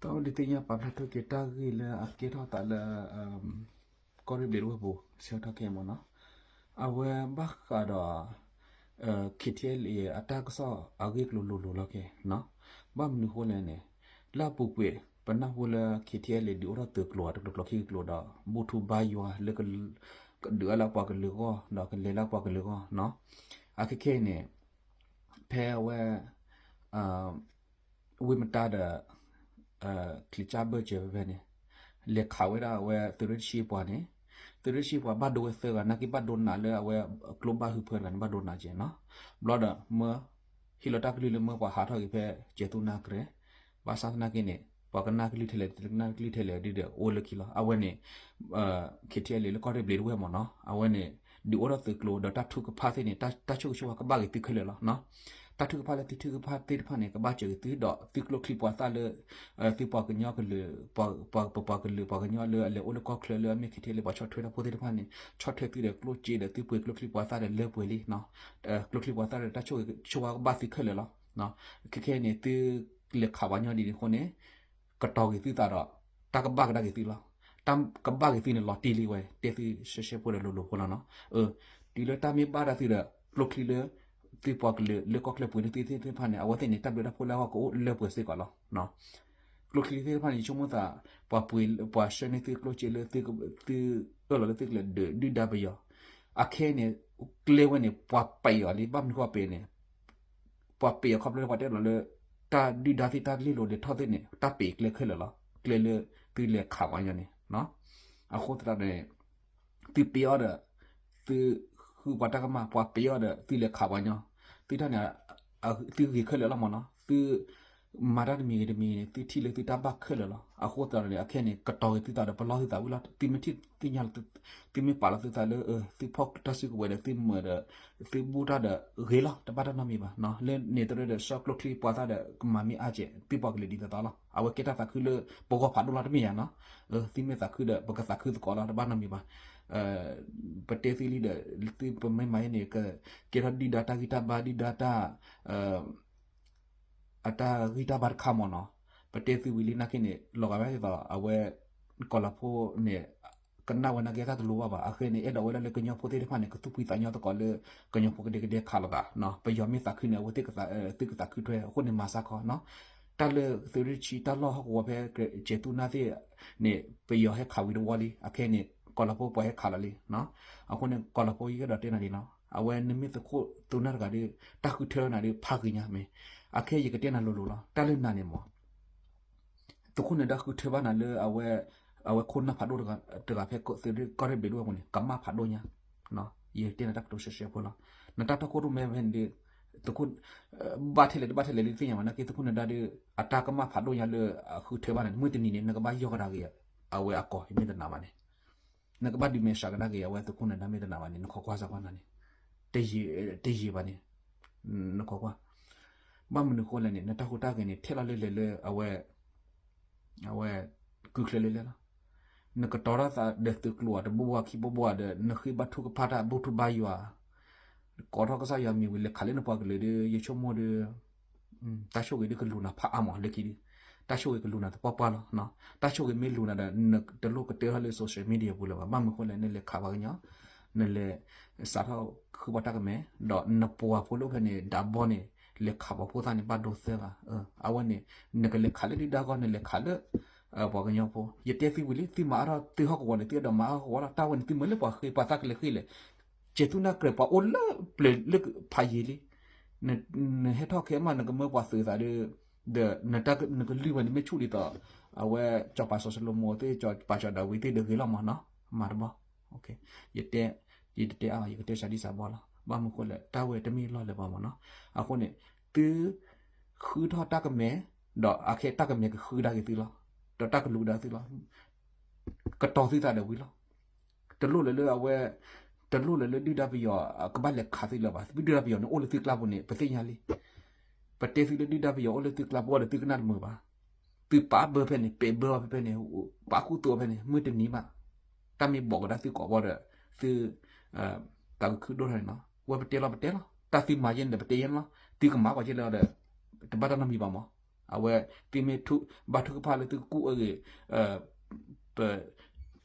ဒီးဒုးသ့ၣ်ညါပာ်ဖျါထီၣ်က့ၤတၢ်ဂ့ၢ်လၢအကဲထီၣ်သးလၢ ကီၢ်ရ့ၣ်ဘျံးတဝဲၢ်ပူၤ ဆၢကတီၢ်ခဲအံၤမ့ၢ်နီၤ, အဝဲဘၣ်ဃးဒီး KTLA အတၢ်ကစီၣ်အဂ့ၢ်ကျိၤလိၤလိၤလီၤခဲနီၤ. ဘၣ်မနုၤဃိလဲၣ်န့ၣ် လၢအပူၤကွံာ် ပနၢ်ဟူလၢ KTLA ဒုးအိၣ်ထီၣ်သုးကျိၤ တကျိၤကျိၤခံကျိၤဒီး ဘူၣ်ထူဘါယွၤလၢ ဒုးအါလၢအပှၤကလုာ်အဂီၢ် ဒီးကလဲၤလၢအပှၤကလုာ်အဂီၢ်နီၤ. အခဲခဲအံၤန့ၣ် ဖဲအဝဲ ဝ့ၢ်မတါဒီး ချံၣ်ကၠၢ်ဘၢၣ်စၢၤဖဲဖဲန့ၣ် လဲၤခးဝဲဒၣ်အဝဲသုးရ့ၣ်တဆံပှၤန့ၣ်, သုးရ့ၣ်တဆံပှၤဘၣ်ဒိဝဲသၢဂၤ နာ်က့ဘၣ်ဒိနးလၢအဝဲကျိဘၣ်ဟုဖၢတဂၤန့ၣ် ဘၣ်ဒိနးကဲနီၤ. ဘျီဒီးမၢ ဟ့ၣ်လီၤတၢ်ကလုၢ်လၢမၢပှၤဟးထီၣ်က့ၤဖဲကဲၤသူနၢ်ကြဲး, ဘၣ်ဆၣ်သနာ်က့န့ၣ် ပှၤကနၣ်ကလုၢ်ထဲလဲၣ် တကနၣ်ကလုၢ်ထဲလဲၣ်ဒ်ဒီးအိၣ်လၢခံလီၤ. အဝဲန့ၣ် KTLA လၢကီၢ်ရ့ၣ်ဘျံးတဝဲၢ်မ့ၢ်နီၤ, အဝဲန့ၣ် ဒုးအိၣ်ထီၣ်သုးကျိၤဒီးတၢ်ထုကဖၣ်သ့ၣ်န့ၣ် တၢ်ဆိၣ်ဂ့ၤဆိၣ်ဝါကဘၣ်က့ၤသုခဲလၢာ်လီၤ. တၢ်ထုကဖၣ်လၢသုထုကဖၣ်သ့ၣ်တဖၣ်န့ၣ် ကဘၣ်စၢၤက့ၤသု ဒီးသုကျိချံပှၤသၣ်လၢ သုပှၤကညီကလုာ် ပပှၤကလုာ်ပှၤကညီလၢအလဲၤအိၣ်လၢကီၢ်ချၢလၢအမ့ၢ် KTLA ပှၤဆီၣ်ထွဲတၢ်ဖိသ့ၣ်တဖၣ်န့ၣ် ဆီၣ်ထွဲသုဒီးကျိစ့ဒီးသုပှ့ၤကျိချံပှၤသၣ်ဒီးလၢပှဲၤလံနီၤ. ကျိချံပှၤသၣ်ဒီးတၢ်ဆိၣ်ဂ့ၤဆိၣ်ဝါကဘၣ်သုခဲလၢာ်လီၤ. ခဲခဲန့ၣ် သုလဲၤခးပှၤညီဒ်န့ၣ်အဃိန့ၣ် ကတီၤက့ၤသုသးဒီး တၢ်ကဘၣ်ကဒါက့ၤသုလီၤ. တၢ်ကဘၣ်က့ၤသုန့ၣ်လီၤတံၢ်လံဝဲ တဲသုရှဲရှဲဖိဒီးလိၤလိၤဖိလီၤနီၤ. တုၤလၢတၢ်မ့ၢ်ဘၣ်ဒၣ်သုဒီး ကျိချံလၢ သုပှၤကလုာ်လၢကီၢ်ချၢပှ့ၤန့ၢ်သုသ့ၣ်တဖၣ်န့ၣ် အဝဲသ့ၣ်န့ၣ် တၢ်ဘျုးတၢ်ဖှိၣ်လၢအဂီၢ်ကအိၣ်လၢပှဲၤစ့ၢ်ကီးလီၤ. ကျိချံသ့ၣ်တဖၣ်န့ၣ် ယဆိကမိၣ်သး ပှၤပှ့ၤ ပှၤဆှၢန့ၢ်သုကျိစ့လၢ သုအၢၣ်လီၤလၢသုကလဲၤဒုးဒုၣ်ဒါပယီၤ အခဲအံၤန့ၣ် ကျဲဝဲန့ၣ် ပှၤပံးအီၤလံ ဘၣ်မနုၤဃိပံးန့ၣ် ပှၤပံးအီၤခီဖျိလၢပှၤတဲလီၤလၢ တၢ်ဒုၣ်ဒါသ့ၣ်တၢ်လ့လိၤလဲၤထီၣ်သ့ၣ်န့ၣ် တၢ်ပံးကျဲခဲလၢာ်လီၤ. ကျဲလၢသုလဲၤခးပှၤညီန့ၣ် အဃိသတးန့ၣ် သုပံးအီၤဒီး သုဃုပှၤတၢ်ကမၣ် ပှၤပံးအီၤဒီး သုလဲၤခးပှၤညီ သုတၢ်န့ၣ် သုဂ့ၤခဲလၢာ်လီၤမ့ၢ်နီၤ. သုမၤတၢ်တမံၤဂ့ၤတမံၤန့ၣ် သုထံၣ်လၢသုတၢ်ဘၣ်ခဲလၢာ်လီၤ. အဃိသတးန့ၣ် အခဲအံၤန့ၣ် ကတီၤက့ၤသုသးဒီးပလီၢ်သုသးဝံၤလီၤ. သုမ့ၢ်ထံၣ်သ့ၣ်ညါလီၤ သုမ့ၢ်ပာ်လီၤသုသးလၢ သုဖီၣ်တၢ်စုကဝဲၤဒီးသုမၤဒီး သုဘူၣ်တၢ်ဒီးဂ့ၤလီၤ တဘၣ်တၢ်နီတမံၤဘၣ်. လၢန့ၣ်တရၢဒီး ဆီကျိချံပှၤသၣ်ဒီးကမၤမ့ၢ်အါကဲး သုပှၤကလုာ်ဒ်သိးသိးလီၤ. အဝဲကဲတၢ်သးခုလၢပဂီၢ်ဖးဒိၣ်လီၤတမ့ၢ်ဧါနီၤ. သုမ့ၢ်သးခုဒီး ပကသးခုသကိးလီၤ တဘၣ်နီတမံၤဘၣ်. ပတဲသုလံဒီး သုပမ့ၢ်မၤအံၤန့ၣ် ကကဲထီၣ်ဒုၣ်ဒါတၢ်ဂံၢ်တၢ်ဘါ ဒုၣ်ဒါတၢ် အတၢ်ဂံၢ်တၢ်ဘါတခါမ့ၢ်နီၤ. ပတဲသုဝံၤလံနာ်က့န့ၣ် လီၤဂာ်ဝဲဒ်သိး အဝဲ ကီၤလၤဖိန့ၣ် ကနၣ်ဝဲနာ်က့တၢ်တလိၤဘၣ်ဘၣ်. အဃိန့ၣ် အဲၣ်ဒိးဝဲဒၣ်လၢကညီဖိသ့ၣ်တဖၣ်န့ၣ် ကသူၣ်ဖှံသးညီသကိးလၢ ကညီဖိကဒဲကဒဲခးလိာ်သးနီၤ. ပယီၤမ့ၢ်သးခုန့ၣ် အဝဲသ့ၣ်ကသးခုထွဲ အဃိန့ၣ်မၤစၢၤခီနီၤ. တၢ်လၢသုးရ့ၣ်ဆံတၢ်လီၢ်ဟီၣ်ကဝီၤဖဲကဲးသူနၢ်သ့ၣ်န့ၣ် ပယီၤဟဲခးဝံၤတဝီလံ. အခဲအံၤန့ၣ် ကီၤလၤဖိပှၤဟဲခးလီၤလံ. အဃိန့ၣ် ကီၤလၤဖိယကဒီးတဲနၤလံနီၤ. အဝဲနမ့ၢ်သုးခိၣ်သုးနၢ်တဂၤဒီး တၢ်ဃုထၢလၢနၤဒီးဖးဂ့ၤညါမ့ၢ်. အခဲယကတဲနၤလိၤလိၤလီၤ. တၢ်လၢနၤန့ၣ်မ့ၢ် သုးခိၣ်နၢၤဒါဃုထၢဘၣ်နၤလၢ အဝဲခိၣ်နၢ်ဖးဒိၣ်တဂၤဖဲကီၢ်ရ့ၣ်ဘျံးတဝဲၢ်ပူၤန့ၣ် ကမၣ်ဖးဒိၣ်ညါ. ယတဲနၤတၢ်ကတိၤရှဲရှဲဖိလီၤ. နတၢ်တီခိၣ်ရိၣ်မဲဖဲန့ၣ်ဒီး သုးခိၣ် ဘၣ်ထဲလဲၣ်တဘၣ်ထဲလဲၣ်လၢသ့ၣ်ညါဘၣ်နာ်က့ သုးခိၣ်နၢၤဒါဒီး အတၢ်ကမၣ်ဖးဒိၣ်ညါလၢအဃုထၢဘၣ်န့ၣ် မုၢ်တနံၤန့ၣ် နကဘၣ်ယီၢ်ကဒါက့ၤ အဝဲအကီၢ် ယမ့ၢ်တနာ်ဘၣ်န့ၣ် နကဘၣ်ဒုးမဲာ်ဆှးကဒါက့ၤ အဝဲသုးခိၣ်နၢၤဒါမ့ၢ်တနာ်ဘၣ်န့ၣ် နခိးကွၢ်စၢ်ကွၢ်နၤန့ၣ် တယံာ်ဘၣ်န့ၣ် နခိးကွၢ်. ဘၣ်မနုၤဃိလဲၣ်န့ၣ် နတၢ်ဟူးတၢ်ဂဲၤန့ၣ် ထဲလီၤလၢလဲၤလၢအဝဲ အဝဲ ကုၢ်ချၢလၢလဲၣ်လီၤ. နကတီၤထီၣ်သးဒီးသုးကျိၤအတဘိဘိခံဘိဘိဒီး နဃ့ဘါထုကဖၣ်တၢ်ဘူၣ်ထူဘါယွၤ ကိးထီၣ်ကစၢ်ယွၤမံၤဝံၤလဲၤခးလၢနပှၤကလုာ်ဒီး ယဆိကမိၣ်ဒီး တၢ်ဆိၣ်ဂ့ၤဒ်ကလူၤနၤဖးအါမးလၢခံဒီး တၢ်ဆိၣ်ဂ့ၤကလူၤနၤသပှၢ်ပှၢ်လီၤ. တၢ်ဆိၣ်ဂ့ၤမ့ၢ်လူၤနၤဒီး နတလိၣ်ကတၢၢ်ထီၣ်လၢ social media ပူၤလၢၤဘၣ်. ဘၣ်မနုၤဃိလဲၣ် နလဲၤခးပှၤကညီ နလဲၤစးထီၣ်ဃုပှၤတၢ်ကမဲ ဒီးနပှၤဖိလၢအိၣ်ဖဲန့ၣ် ဒးဘီန့ၣ် လဲၤခးပှၤဖိသၣ်န့ၣ် ဘၣ်ဒိသၢဂၤ. အဝဲန့ၣ် နကလဲၤခးလၢဒုၣ်ဒါဂီၢ် နလဲၤခးလၢ ပှၤကညီဖိ ယတဲသုဝံၤလံ သုမၤအါထီၣ်သုဟီၣ်ကဝီၤန့ၣ် သုအဲၣ်ဒိးမၤအါထီၣ်ဟီၣ်ကဝီၤလီၤ. တၢ်ဝဲန့ၣ် သုမၤလၢပှၤဃ့ပှၤသၣ်ကလဲၤဃ့လဲၣ်. ကဲၤသူနၢ်ကြဲးပှၤအိၣ်လၢပျၢၤလၢဖးယံၤလံ. နဟဲထီၣ်ခဲမး နကမၢပှၤသုးသးဒီး ဒီးနကလုၢ်ဝဲန့ၣ်မ့ၢ်ဆူၣ်ဒ်သိး အဝဲစီၤပၤစီၤၡလိၤမိၤသ့ၣ် စီၤပၤစီၤဒၤဝံးသ့ၣ်ဒီးဂ့ၤလီၤမးနီၤ. မၤတဘီ ယတဲ ယတတဲအါဘၣ် ယကတဲစှၤဒံစှၤဘီလီၤ. ဘၣ်မနုၤဃိလဲၣ် တၢ်ဝဲတမ့ၢ်လီၢ်လၢၤဘၣ်မးနီၤ. အဃိန့ၣ် သု ဃုထီၣ်တၢ်ကမဲ ဒီးအခဲတၢ်ကမဲကဃုကဒါက့ၤသုလီၤ. ဒီးတၢ်ကလူၤကဒါသုလီၤ. ကတီၤသုသးဒီးဝံၤလီၤ. တလိၣ်လၢၤလၢအဝဲ တလိၣ်လၢၤလၢဒုၣ်ဒါပယီၤ ကဘၣ်လဲၤခးသုလၢၤဘၣ်. ဒုၣ်ဒါပယီၤန့ၣ်အိၣ်လၢသုကျါပူၤန့ၣ် ပသ့ၣ်ညါလံ. ပတဲသုလၢဒုၣ်ဒါပယီၤအိၣ်လၢသုကျါပူၤဒီးသုကနၣ်တမုာ်ဘၣ်. သုပာ်ဘၢဖဲန့ၣ် ပဲာ်ဘၢအီၤဖဲဖဲန့ၣ် ပာ်ခူသူၣ်အီၤဖဲန့ၣ် မုၢ်တနံၤမး တၢ်မ့ၢ်ဘိးကဒါသုကိးဘီဒီး သု သးကခုဒိၣ်ထီၣ်န့ၣ်နီၤ. ဝဲပတဲလီၤပတဲလီၤ. တၢ်သုမၤယဲန့ၣ်ဒီးပတဲယဲန့ၣ်လီၤ. သုကမၤကွၢ်က့ၤလၢအီၤဒီး တဘၣ်တၢ်နီတမံၤဘၣ်မး. အဝဲ သုမ့ၢ်ဘါထုကဖၣ်လၢသုကကူၣ်အဂ့ၢ် ပ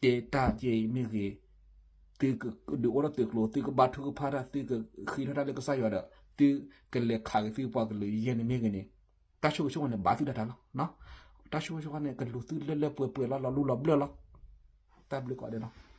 တဲတၢ်က့မ့ၢ်ဂ့ၤ, သုကဒုးအိၣ်ထီၣ်သုးကျိၤ, သုကဘါထုကဖၣ်တၢ်, သုကဃ့ထီၣ်တၢ်လၢကစၢ်ယွၤဒီး သုကလဲၤခးက့ၤသုပှၤကလုာ်ယဲၢ်န့ၣ်မ့ၢ်ဂ့ၤန့ၣ်, တၢ်ဆိၣ်ဂ့ၤဆိၣ်ဝါန့ၣ် ဘၣ်သုတၢ်တၢ်လီၤ. တၢ်ဆိၣ်ဂ့ၤဆိၣ်ဝါန့ၣ် ကလူၤသုလၢလၢပှဲၤပှဲၤလီၤ, လီၤလူလီၤဘျၢၣ်လီၤ. တၢ်ဘျုးကိးဂၤဒဲးလီၤ.